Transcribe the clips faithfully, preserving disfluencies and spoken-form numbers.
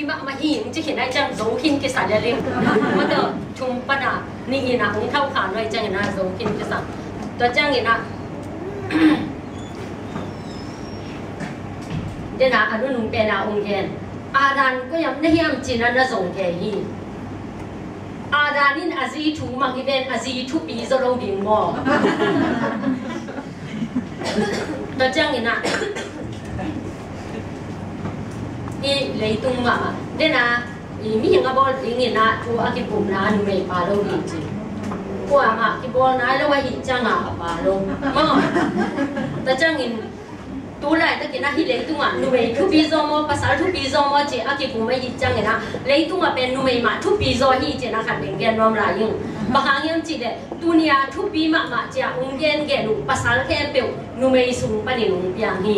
Mah, mah hi, hong ci khin ahih ciang zo khin kisa lel ing. Mah tawh thum pan a nih in a hong thau kha nuai ciangin a zo khin kisa. Tua ciangin a, den a a nunung pen a hong gen. Adam koi hiam na hiam ci-in a na zong kei hi. Adam in a zi thu mang hi ven, a zi thupi zaw lo ding maw? Tua ciangin a, i leitung mahmah den a, i mihing a bawl dingin a thu a kipumna a numei pa lo ding ci. Kuamah kibawl nai lo ahih ciang a a pa lo. Maw? Tua ciangin tu laitakin a hih leitungah numei thupi zaw maw, pasal thupi zaw maw ci a kipum ahih ciangin a, leitungah pen numei mah thupi zaw hi ci-in a khat beng gen nuam lai ing. Bang hang hiam cih leh tuni a thupi mahmah ci a hong gengen uh pasal khempeuh numei sung panin hong piang hi.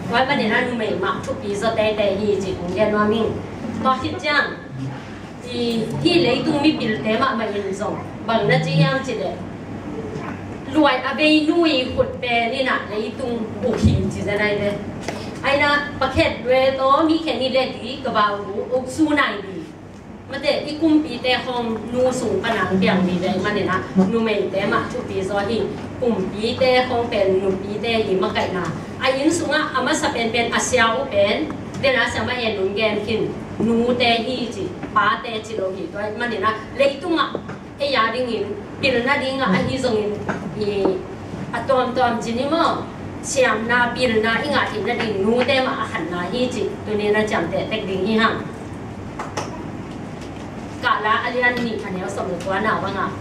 Tua ahih manin a numei mah thupi zaw teitei hi ci hong gen nuam ing. Tua khit ciang i, hih leitung mipilte mahmah in zong bang na ci hiam cih leh, luai a vei nu i khut pen in a leitung buk hi ci zen ai ve. Ai na, pakhet lue tawh mi khen i leh di ka bau nu uk su nai di. Mate, i kumpite khawng nu sung pan a hong piang di ve ahih manin a numeite mah thupi zaw hi. Kumpite khawng pen nupite i makaihna. A inn sungah a masa penpen a sia uh pen, den a siamah en hong gen khin, nute hi ci, pate ci lo hi. Tua ahih manin a leitungah ei a dingin pilna dingah ahi zongin i a tuamtuam ci ni maw? Siamna, pilna i ngah theihna ding nute mah a khanna hi ci, tuni-in a ciamteh tek ding hi hang. Kahla a lian nih a neu sawm le kuana bangah,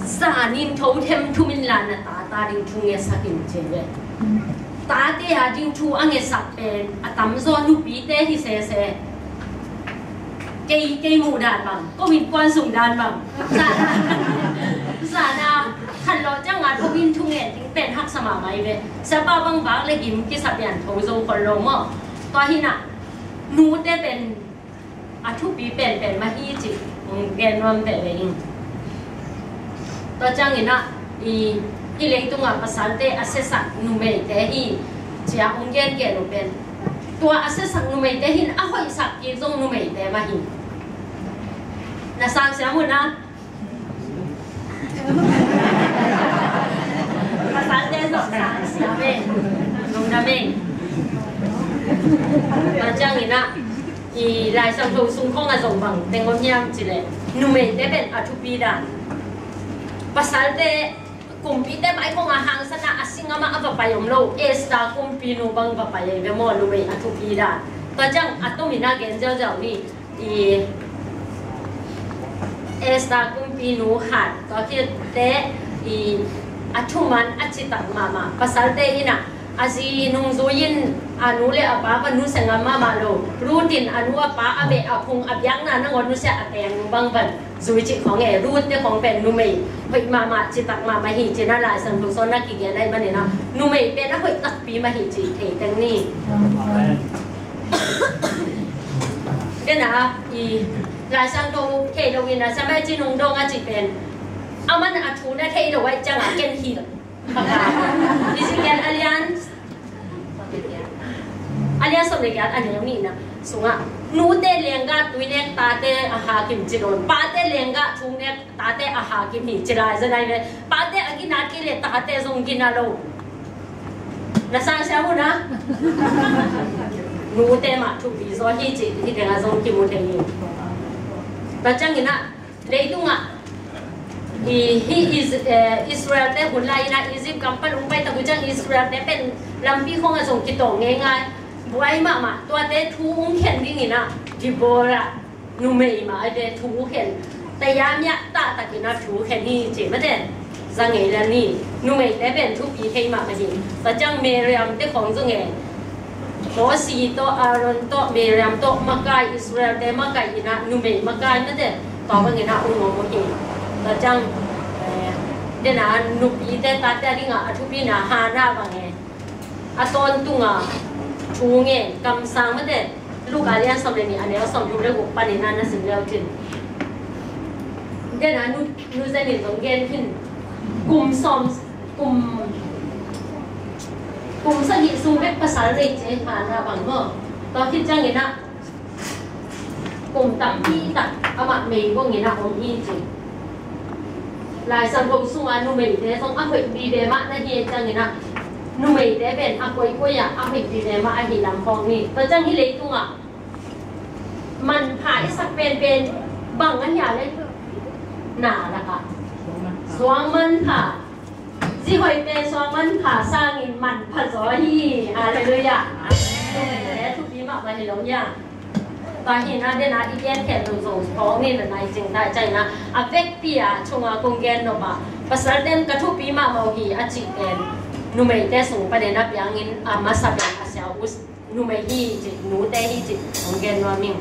zanin thothem thum inla na tate a ding thu ngetsak in ci ve. Tate a ding thu a ngetsak pen a tamzaw nupite hi sese. Kei, kei muh dan bang, ko innkuan sung dan bang, zana, zana khanlawh ciangin ko inn thu nget ding pen haksa mahmah hi ve. Siapa bang vak le gim kisa pian tho zo khol lo maw? Tua hi-in a nute pen a thupi penpen mah hi ci hong gen nuam veve ing. Tua ciangin a, i, hih leitungah pasalte a siasak numeite hi ci a hong gengen uh pen, tua a siasak numeite hi-in a hoihsak kik zong numeite mah hi. Na sang siam uh na. Pasalte zong sang siam e. Lungdam e. Tua ciangin a, i Lai Siangtho sung khawng a zong bang teng om hiam cih leh, numeite pen a thupi dan. Pasalte, kumpite mai khawng a hangsan a, a singam ah a va pai om lo, Esther kumpinu bang va pai ahi ve maw, numei a thupi dan. Tua ciang a tomin a gen ziauziau ni. I Esther kumpinu khat, tua khit teh i a thuman a citak mahmah. Pasalte in a, a zi nungzui in a nu le a pa va nusia ngam mahmah lo. Ruth in a nu a pa a beh a phung a biakna nangawn nusia a teng bang van zui cih khawng e. Ruth te khawng pen numei hoih mahmah, citak mahmah hi ci-in a Lai Siangtho sung ah kigen ahih manin a, numei pen a hoih takpi mah hi cih thei teng ni. Ken a, i Lai Siangtho thei lo in a, Samai ci nung dong a ci pen, aman a thu na thei lo ahih ciangin ken hilh. Ezekiel a lian, a lian sawm le giat a neu nihna sungah, nute lenggah tui nek, tate a hakim ci lo in, pate lenggah thu nek, tate a hakim hi ci lai zen ai ve. Pate a gina kei leh tate zong gina lo. Na sang siam uh na. Nute mah thupi zaw hi cih hih tengah zong kimu thei hi. Tua ciangin a, leitungah i, hih Is-, eh, Israel te hun lai-in a Egypt gam pan hong pai tak uh ciang Israel te pen lampi khawng ah zong kitawng ngeingai. Buai mahmah, tuate thu hong khen dingin a, Deborah numei mah a ve thu khen. Taya miah taktakin a thu khen hi ci mate. Za ngei lel ni. Numeite pen thupi thei mahmah hi. Tua ciang Miriam te khawng zong e. Mosi tawh, Aaron tawh, Miriam tawh makai, Israel te makai in a, numei makai mate. Tua bangin a hong om uh hi. Tua ciang, eh, den a nupite tate a dingah a thupina Hannah bang e. A tawntunga thu ngen, kamsang mate. Luka lian sawm le nih a neu sawmthum le guk panin a na sim le uh cin. Den a nu, nu Zen in zong gen khin. Kum sawm, kum, kum sagih sung bek pasal nei ci Hannah bang maw. Tua khit ciangin a, Kum tampi tak amah meigong in a om hi ci. Lai Siangtho sungah numeite zong a hoih vive mah na hi ciangin a, numeite pen a koikoi ah a hoih vive mah ahi lam khawng hi. Tua ciang hih leitungah manpha i sak penpen bang a hia le? Na lakah suang manpha. Zi hoihte suang manpha sangin manpha zaw hi. Halleluiah. Numeite thupi mah bang hi lo hia? Tua hi na, den a i gen khel lo zo phawk ni na nai cing ta ciang na, a vekpi a chunga kong gen nop a, pasalten ka thupi mahmah uh hi a cih pen numeite sung panin a piangin a masa pen a sia uh numei hi cih, nute hi cih kong gen nuam ing.